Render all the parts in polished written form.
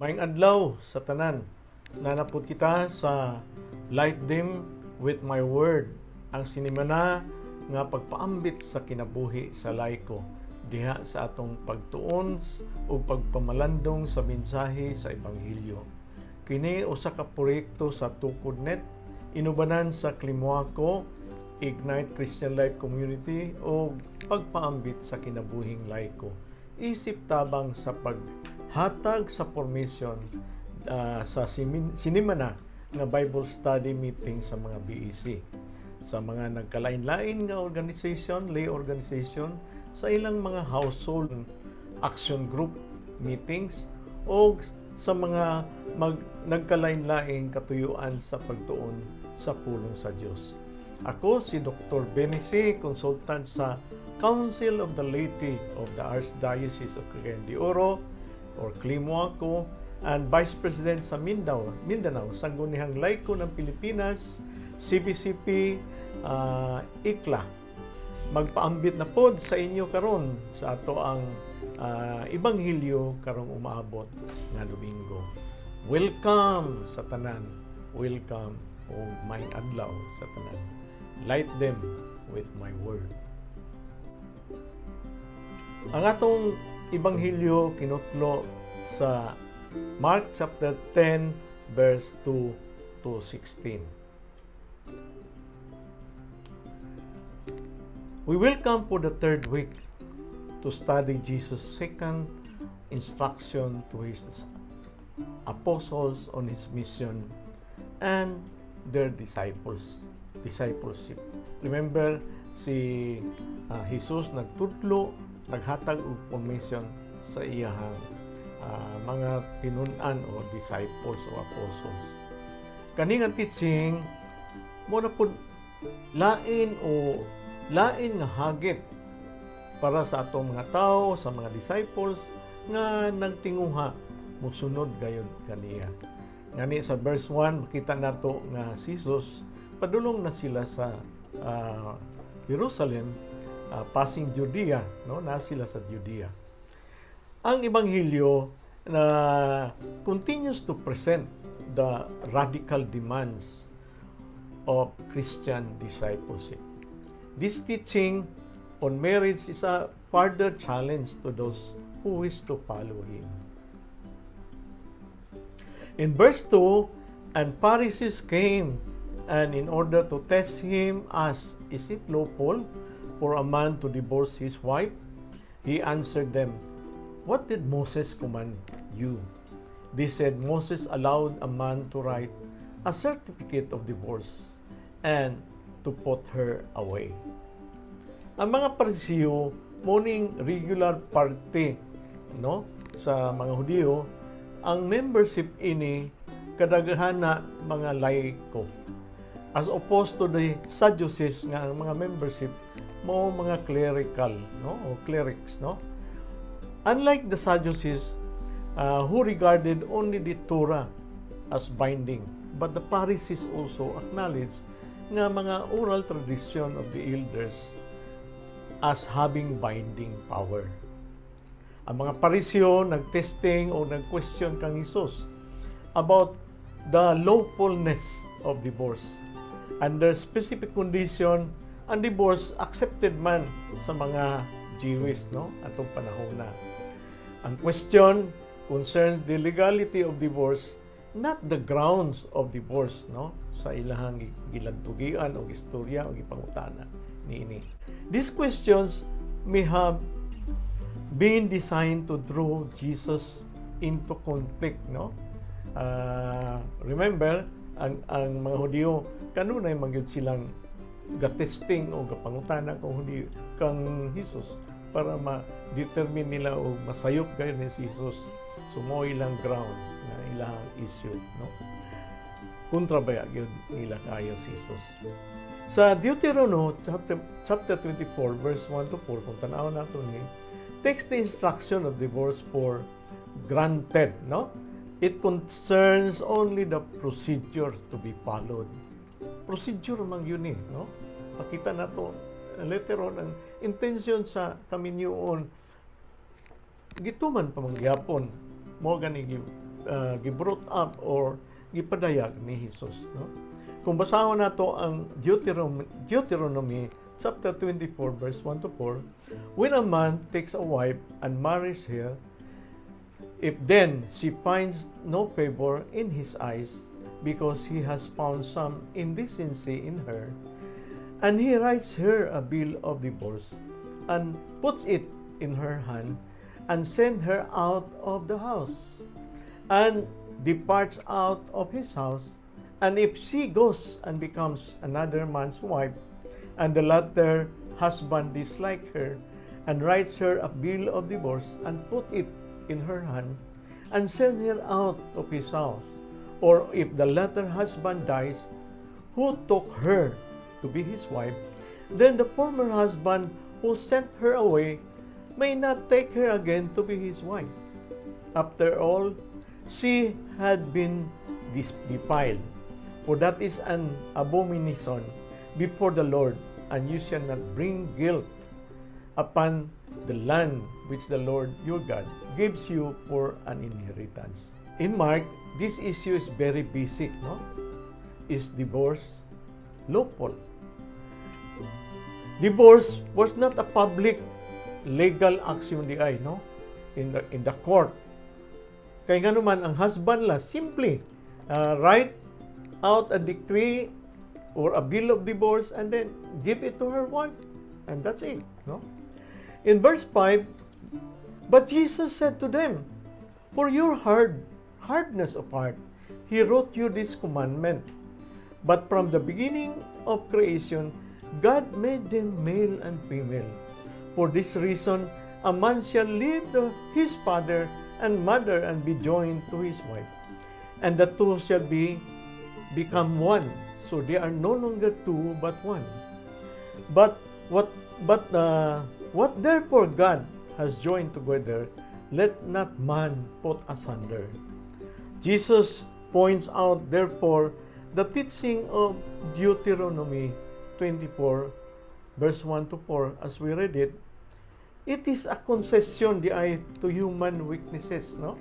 Maayong adlaw sa tanan. Naa na pod kita sa Light Them with My Word, ang sinimana nga pagpaambit sa kinabuhi sa laiko diha sa atong pagtuon ug pagpamalandong sa mensahe sa ebanghelyo. Kini usa ka proyekto sa TukodNet inubanan sa Klimuako, Ignite Christian Life Community o pagpaambit sa kinabuhing laiko. Isip tabang sa paghatag sa formation sa sinimana nga Bible study meeting sa mga BEC, sa mga nagkalain-lain nga organization, lay organization, sa ilang mga household action group meetings o sa mga nagkalain-laing katuyuan sa pagtuon sa pulong sa Dios. Ako si Dr. Benisi, consultant sa Council of the Laity of the Archdiocese of Cagayan de Oro or CLIMUACO and Vice President sa Mindanao, Sangguniang Laiko ng Pilipinas, CBCP, ICLA. Magpaambit na pod sa inyo karon sa ato ang ebanghelyo karong umaabot nga Domingo. Welcome sa tanan. Welcome o maayong adlaw sa tanan. Light them with my word. Ang atong ebanghelyo kinutlo sa Mark chapter 10 verse 2 to 16. We will come for the third week to study Jesus' second instruction to his apostles on his mission and their discipleship. Remember, si Jesus nagtudlo, naghatag og formation sa iyahang mga tinun-an o disciples o apostles. Kani nga teaching mo na pud lain o lain nga hagit para sa atong mga tao, sa mga disciples nga nagtinguha mosunod gayud kaniya. Ngani sa verse 1, makita nato nga si Jesus padulong na sila sa Jerusalem, passing Judea, no? Na sila sa Judea. Ang ebanghelyo na continues to present the radical demands of Christian discipleship. This teaching on marriage is a further challenge to those who wish to follow him. In verse 2, "And Pharisees came and in order to test him asked, 'Is it lawful for a man to divorce his wife?' He answered them, 'What did Moses command you?' They said, 'Moses allowed a man to write a certificate of divorce and to put her away.'" Ang mga Pariseo mao ning regular party, no, sa mga Hudiyo. Ang membership ini kadaghan na mga laiko as opposed to the Sadducees nga ang mga membership mo mga clerical, no, o clerics, no. Unlike the Sadducees, who regarded only the Torah as binding, but the Pharisees also acknowledged nga mga oral tradition of the elders as having binding power. Ang mga Pariseo nagtesting o nag-question kang Jesus about the lawfulness of divorce. Under specific condition, ang divorce accepted man sa mga Jewish, no, atong panahon na. Ang question concerns the legality of divorce, not the grounds of divorce, no, sa ilahang gilantugian o istorya o gipangutana niini. These questions may have been designed to draw Jesus into conflict, no? Remember, ang mga Hudiyo kanunay man gyud silang ga-testing o gapangutana kang Hudiyo kang Jesus para ma-determine nila o masayop gayud ni si Jesus. So mao ilang grounds na ilang issue, no? Kontra baya gyud nila kayo si Jesus. Sa Deuteronomy chapter 24 verse 1 to 4, kung tan-aw nato ni, takes the instruction of divorce for granted, no? It concerns only the procedure to be followed. Procedure man yun eh, no? Pakita nato later on ang intention sa kaminyoon gituman pa man gyapon mo gani. gi-brought up or gipadayag ni Jesus, no? Kung basahon nato ang Deuteronomy chapter 24 verse 1 to 4, "When a man takes a wife and marries her, if then she finds no favor in his eyes because he has found some indecency in her, and he writes her a bill of divorce and puts it in her hand and send her out of the house and departs out of his house, and if she goes and becomes another man's wife, and the latter husband dislike her and writes her a bill of divorce and put it in her hand and send her out of his house, or if the latter husband dies who took her to be his wife, then the former husband who sent her away may not take her again to be his wife. After all, she had been defiled. For that is an abomination before the Lord, and you shall not bring guilt upon the land which the Lord your God gives you for an inheritance." In Mark, this issue is very basic, no? Is divorce lawful? Divorce was not a public legal action diay, no? In the court. Kay nga naman ang husband la simply write out a decree or a bill of divorce and then give it to her wife and that's it, no? In verse 5, "But Jesus said to them, 'For your hardness of heart, he wrote you this commandment. But from the beginning of creation, God made them male and female. For this reason, a man shall leave his father and mother and be joined to his wife, and the two shall be become one. So they are no longer two, but one. But what therefore God has joined together, let not man put asunder.'" Jesus points out, therefore, the teaching of Deuteronomy 24, verse 1 to 4, as we read it. It is a concession diay to human weaknesses, no?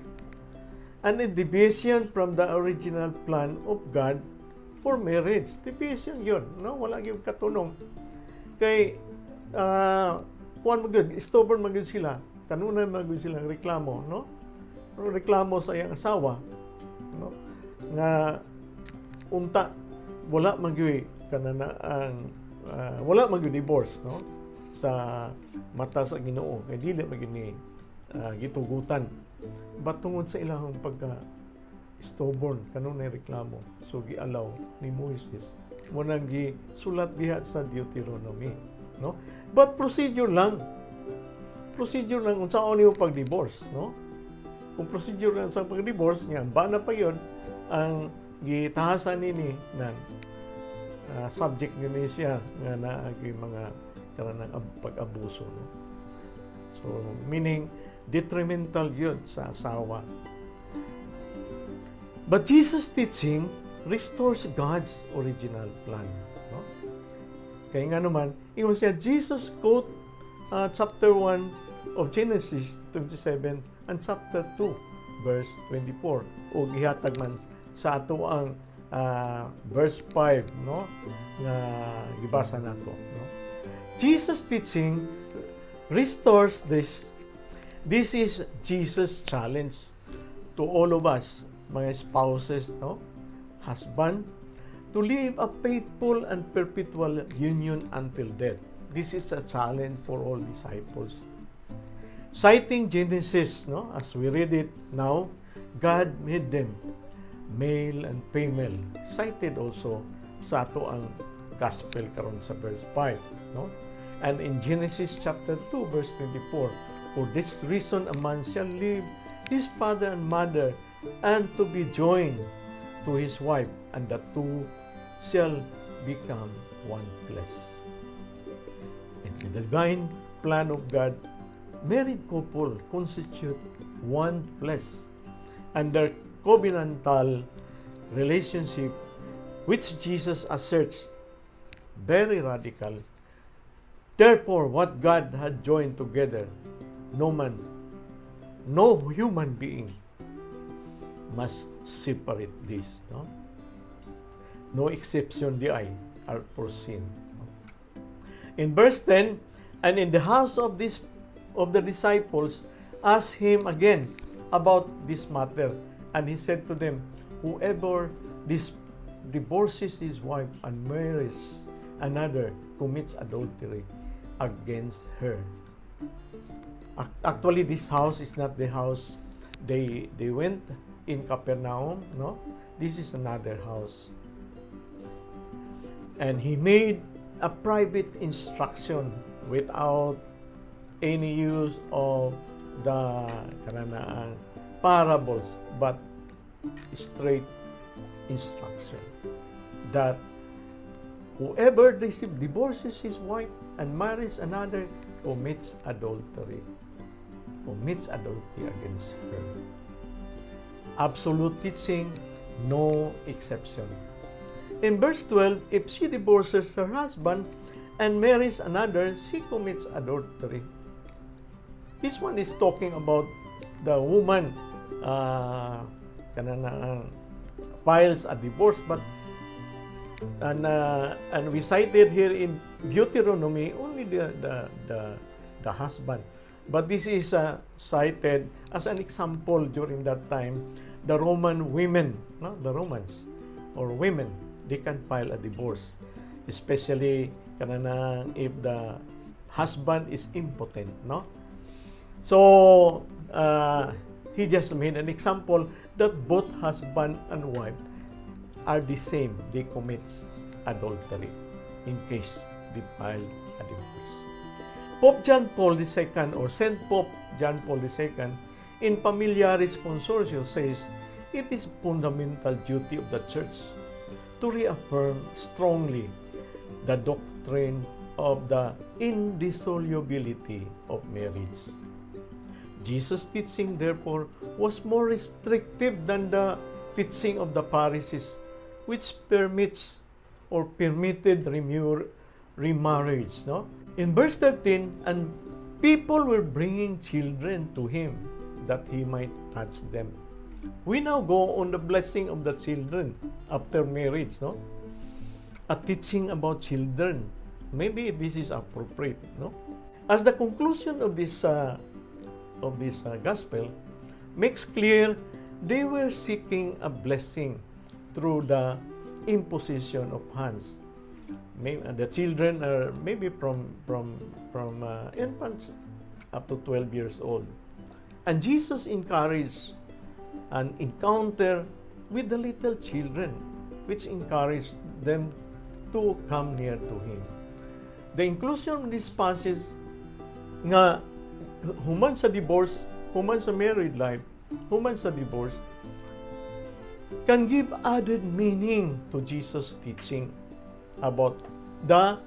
And a deviation from the original plan of God for marriage. Deviation yun, no? Wala yung katunong. Kay, kuan man gyud, stubborn man gyud sila. Kanunay man gyud silang reklamo, no? Reklamo sa iyang asawa, no? Nga unta wala man gyud kanana ang wala man gyud divorce, no? Sa mata sa Ginoo kay dili man gyud ni gitugutan. But tungod sa ilang pagka stubborn, kanunay reklamo, so gialaw ni Moises mo nang gisulat diha sa Deuteronomy, no? But procedure lang unsaon nimo pag-divorce, no? Kung procedure lang sa pag-divorce niya ba na pa yun ang gitahasan nini nan subject ni siya nga naagi mga kanang pag-abuso, no? So meaning detrimental yun sa asawa. But Jesus' teaching restores God's original plan, no? Kaya nga naman, ingon siya, Jesus quote chapter 1 of Genesis 27 and chapter 2 verse 24 o gihatag man sa ato ang verse 5, no, nga gibasa nato, no? Jesus' teaching restores this. This is Jesus' challenge to all of us, mga spouses, no, husband, to live a faithful and perpetual union until death. This is a challenge for all disciples. Citing Genesis, no, as we read it now, "God made them male and female." Cited also sa ato ang gospel karon sa verse 5, no? And in Genesis chapter 2 verse 24, "For this reason a man shall leave his father and mother and to be joined to his wife, and the two shall become one flesh." In the divine plan of God, married couple constitute one flesh, and their covenantal relationship, which Jesus asserts, very radical, "Therefore, what God had joined together, no man, no human being Must separate this, no? No exception diay are foreseen. In verse 10, and in the house of the disciples asked him again about this matter, and he said to them, "Whoever this divorces his wife and marries another commits adultery against her." Actually, this house is not the house they went in Capernaum, no? This is another house. And he made a private instruction without any use of the kanang parables, but straight instruction that whoever divorces his wife and marries another commits adultery against her. Absolute teaching, no exception. In verse 12, if she divorces her husband and marries another, she commits adultery. This one is talking about the woman kanang files a divorce, but and we cited here in Deuteronomy only the husband. But this is cited as an example during that time, the Roman women, no? The Romans or women, they can file a divorce, especially kanang if the husband is impotent, no? So he just made an example that both husband and wife are the same. They commit adultery in case they file a divorce. Pope John Paul II or Saint Pope John Paul II in Familiaris Consortio says it is fundamental duty of the Church to reaffirm strongly the doctrine of the indissolubility of marriage. Jesus' teaching, therefore, was more restrictive than the teaching of the Pharisees, which permits or permitted remarriage. No? In verse 13, and people were bringing children to him that he might touch them. We now go on the blessing of the children after marriage, no? A teaching about children. Maybe this is appropriate, no? As the conclusion of this gospel makes clear, they were seeking a blessing through the imposition of hands. The children are maybe from infants up to 12 years old. And Jesus encouraged an encounter with the little children, which encouraged them to come near to Him. The inclusion of this passage nga human sa divorce, human sa married life, human sa divorce, can give added meaning to Jesus' teaching about the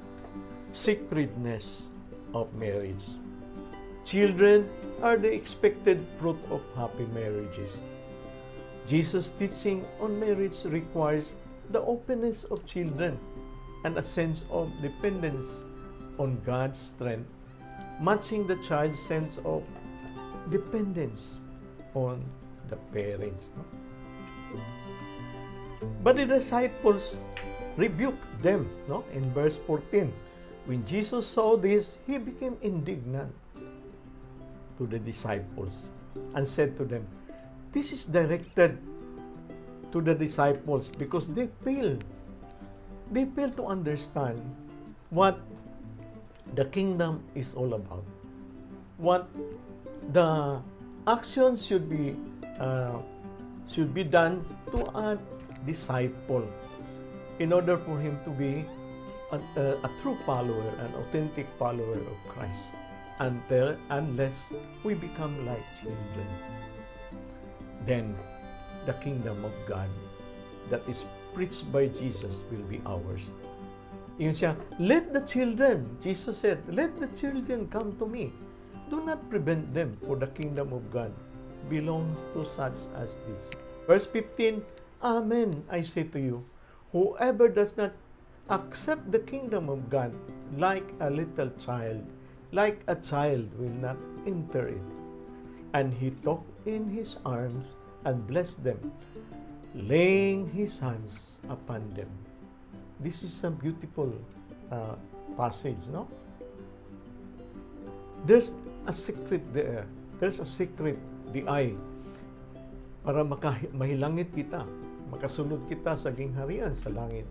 sacredness of marriage. Children are the expected fruit of happy marriages. Jesus' teaching on marriage requires the openness of children and a sense of dependence on God's strength, matching the child's sense of dependence on the parents. No? But the disciples rebuked them, no? In verse 14, when Jesus saw this, he became indignant to the disciples and said to them, this is directed to the disciples because they fail. They fail to understand what the kingdom is all about. What the actions should be done to a disciple in order for him to be a true follower, an authentic follower of Christ. Until unless we become like children, then the kingdom of God that is preached by Jesus will be ours. Ingon siya, "Let the children," Jesus said, "let the children come to me. Do not prevent them, for the kingdom of God belongs to such as this." Verse 15, "Amen, I say to you, whoever does not accept the kingdom of God like a little child, like a child will not enter it." And he took in his arms and blessed them, laying his hands upon them. This is a beautiful passage, no? There's a secret there. There's a secret, diay, para mahilangit kita, makasulod kita sa gingharian sa langit.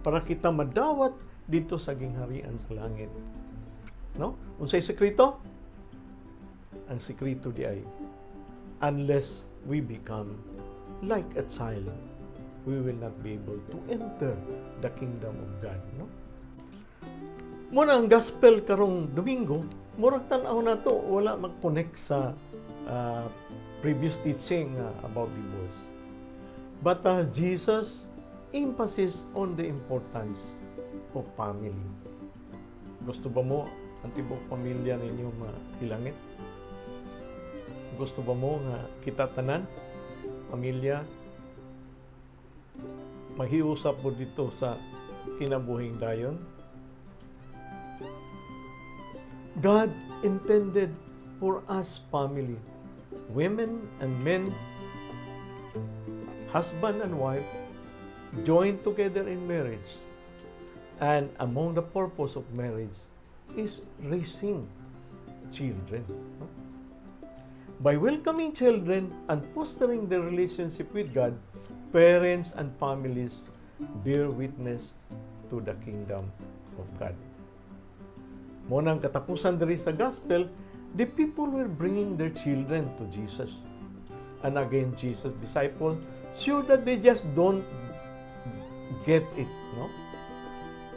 Para kita madawat didto sa gingharian sa langit. No? Unsay sekreto? Ang sekreto diay, unless we become like a child, we will not be able to enter the kingdom of God, no? Mao na ang gospel karong Domingo, murag tan-aw nato wala mag-connect sa previous teaching about divorce. But Jesus emphasis on the importance of family. Gusto ba mo ang tibuok pamilya ninyo mahilangit? Gusto ba mo nga kita tanan pamilya maghiusap mo didto sa kinabuhing dayon? God intended for us family, women and men, husband and wife, joined together in marriage. And among the purpose of marriage is raising children. No? By welcoming children and fostering their relationship with God, parents and families bear witness to the kingdom of God. Mao nang katapusan diri sa gospel, the people were bringing their children to Jesus. And again, Jesus' disciple sure that they just don't get it, no?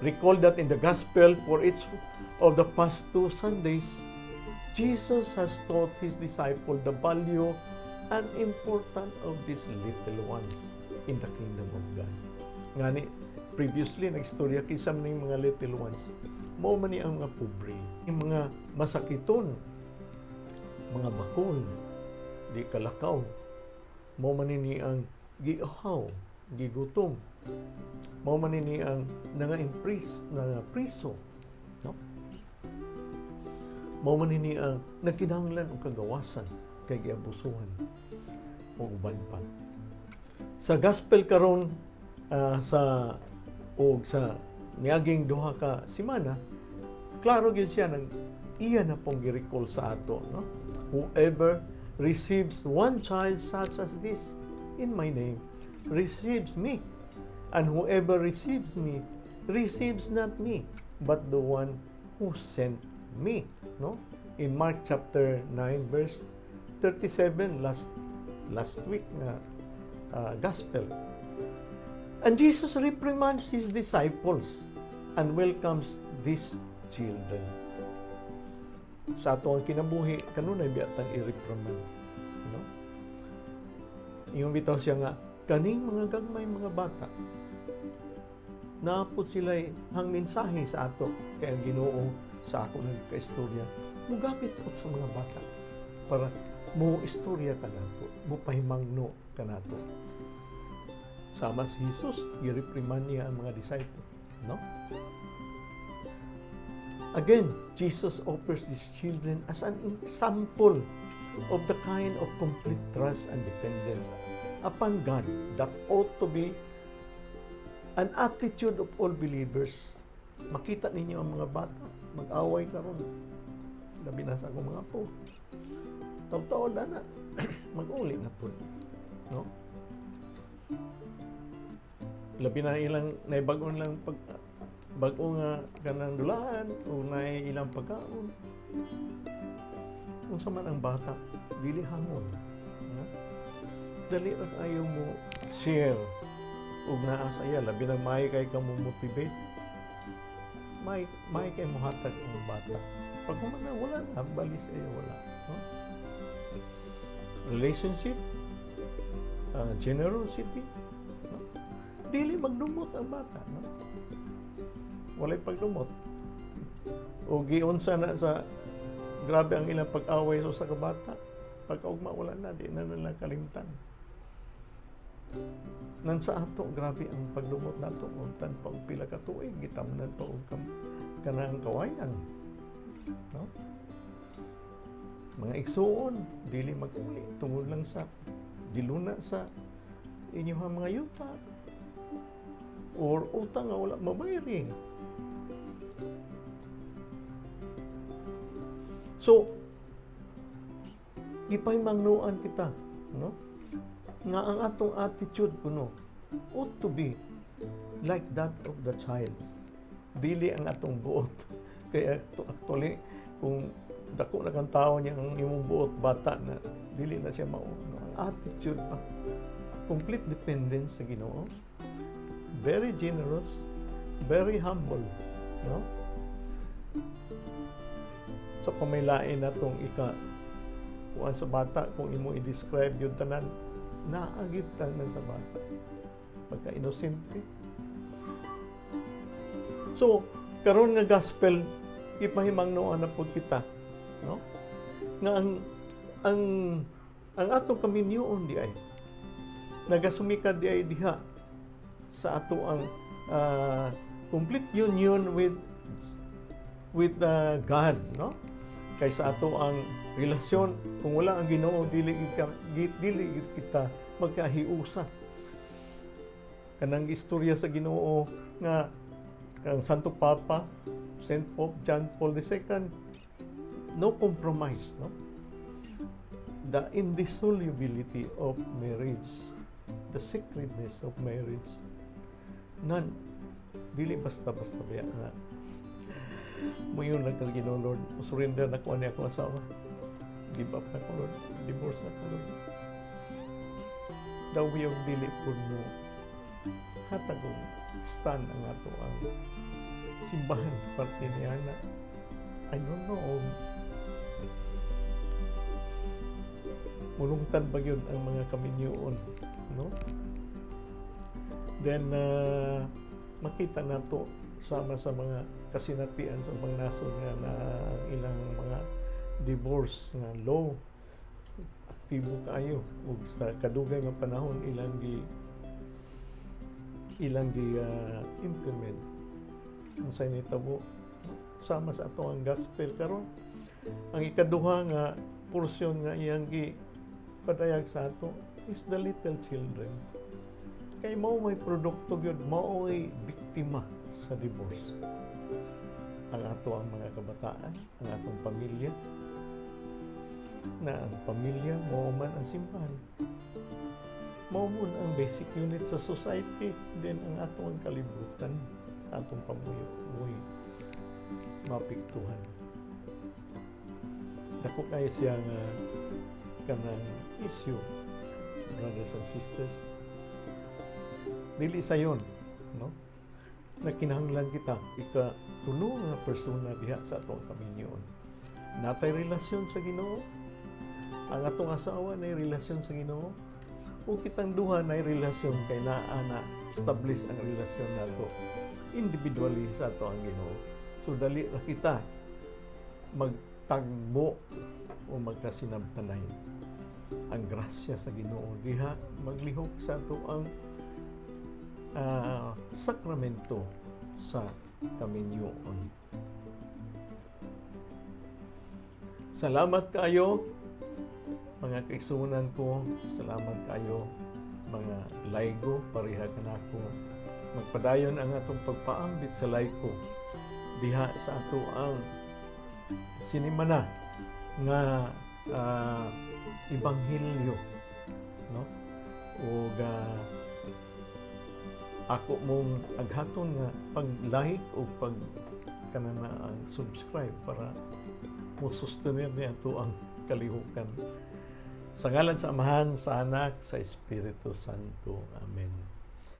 Recall that in the gospel for each of the past 2 Sundays, Jesus has taught his disciple the value and importance of these little ones in the kingdom of God. Ngani, previously, nag-istorya kinsa man mga little ones. Mao man ni ang mga pobre, yung mga masakiton, mga bakol, di kalakaw. Mao man ni ang giuhaw, gigutom. Mao man ni ang nanga-impris, nga priso, no? Mao man ni ang nagkinahanglan og kagawasan kay giabusuhan o uban pa. Sa gospel karon sa og sa niaging duha ka semana, klaro gyud siya nag iya na pong gi-recall sa ato, no? "Whoever receives one child such as this in my name receives me, and whoever receives me receives not me but the one who sent me," no? In Mark chapter 9 verse 37, last last week nga gospel. And Jesus reprimands his disciples and welcomes these children. Sa ato ang kinabuhi, kanunay biya tang i-reprimand, no? Ingon bitaw siya nga kaning mga gagmay mga bata, naa pod sila hang mensahe sa ato kay ang Ginoo, sa ako nagkaistorya, mugapit pod sa mga bata para mo istorya kanato, mo pahimangno kanato. Sama si Jesus, gi-reprimand niya ang mga disciple, no? Again, Jesus offers these children as an example of the kind of complete trust and dependence upon God that ought to be an attitude of all believers. Makita ninyo ang mga bata, mag-away karon. Labi na sa akong mga apo. Taw-taon na na, mag-uli na po. No? Labi na ilang naibagon lang pag bag-o nga kanang dulaan o naay ilang pagkaon. Unsa man ang bata, dili hangon. No? Dali ra kaayo mo share ug naa sa iya, labi na may kay ka mo motivate. May kay mo hatag ang bata. Pag human na wala na, bali sa iya wala. No? Relationship, generosity, no? Dili magdumot ang bata, no? Walay pagdumot. O giunsa na sa grabe ang ilang pag-away sa usa ka bata. Pagkaugma wala na, di na nila kalimtan. Nan sa ato, grabe ang pagdumot nato. Untan pa og pila ka tuig, gitamnan pa og kanang kawayan. No? Mga igsuon, dili mag-uli tungod lang sa Giluna sa inyong mga yuta or utang nga wala mabayri. So, gipahimangnoan kita, no? Nga ang atong attitude kuno ought to be like that of the child. Dili ang atong buot. Kaya actually, kung dako na kang tao niya, ang imong buot bata na, dili na siya mao. No? Ang attitude pa. Complete dependence sa Ginoo. Very generous, very humble, no? Sa pamailain natong ika kuan sa bata, kung imo i-describe yung tanan, naagit tanan sa bata. Pagka inosente. So, karon nga gospel, ipahimangnoan na pud kita, no? Nga ang atong kaminyoon di ay nagasumikad di ay diha sa ato ang complete union with God, no? Kay sa ato ang relasyon, kung wala ang Ginoo, dili gid kita magkahiusa. Kanang istorya sa Ginoo nga ang Santo Papa Saint Pope John Paul II, no compromise, no? The indissolubility of marriage, the sacredness of marriage. Nan dili basta-basta baya nga moingon lang ka sa Ginoo, "Lord, surrender na ko ani ako asawa. Give up na ko, Lord. Divorce na ko, Lord." Daw yung dili po mo hatag og stand ang ato ang simbahan parte niya na I don't know og mulungtan ba yun ang mga kaminyoon, no? Then makita nato sama sa mga kasinatian sa ubang nasod nga na ang ilang mga divorce nga law aktibo kaayo ug sa kadugay nga panahon ilang gi implement. Unsay nitabo sama sa ato ang gospel karon, ang ikaduha nga porsyon nga iyang gi padayag sa ato is the little children, kay mao may produkto gyud, mao'y biktima sa divorce ang ato ang mga kabataan, ang atong pamilya, na ang pamilya mao man ang simbahan, mao man ang basic unit sa society, then ang ato ang kalibutan, atong pamuyo mo'y maapektuhan. Dako kay siya nga kanang issue, brothers and sisters. Dili sayon, no, na kinahanglan kita ika tulo nga persona diha sa atong kaminyoon. Natay relasyon sa Ginoo, ang atong asawa nay relasyon sa Ginoo, o kitang duha nay relasyon kay naa na establish ang relasyon nato individually sa ato ang Ginoo. So dali ra kita magtagbo o magkasinabtanay. Ang grasya sa Ginoo diha maglihok sa ato ang sakramento sa kaminyoon. Salamat kayo, mga kaigsuonan ko, salamat kayo, mga laygo, pareha kanako. Magpadayon ang atong pagpaambit sa layko diha sa ato ang sinimana nga ebanghelyo, no? Ug ako mong aghaton nga pag-like o pag kanana ang subscribe para mo sustenir niya ato ang kalihukan. Sa ngalan sa Amahan, sa Anak, sa Espiritu Santo. Amen.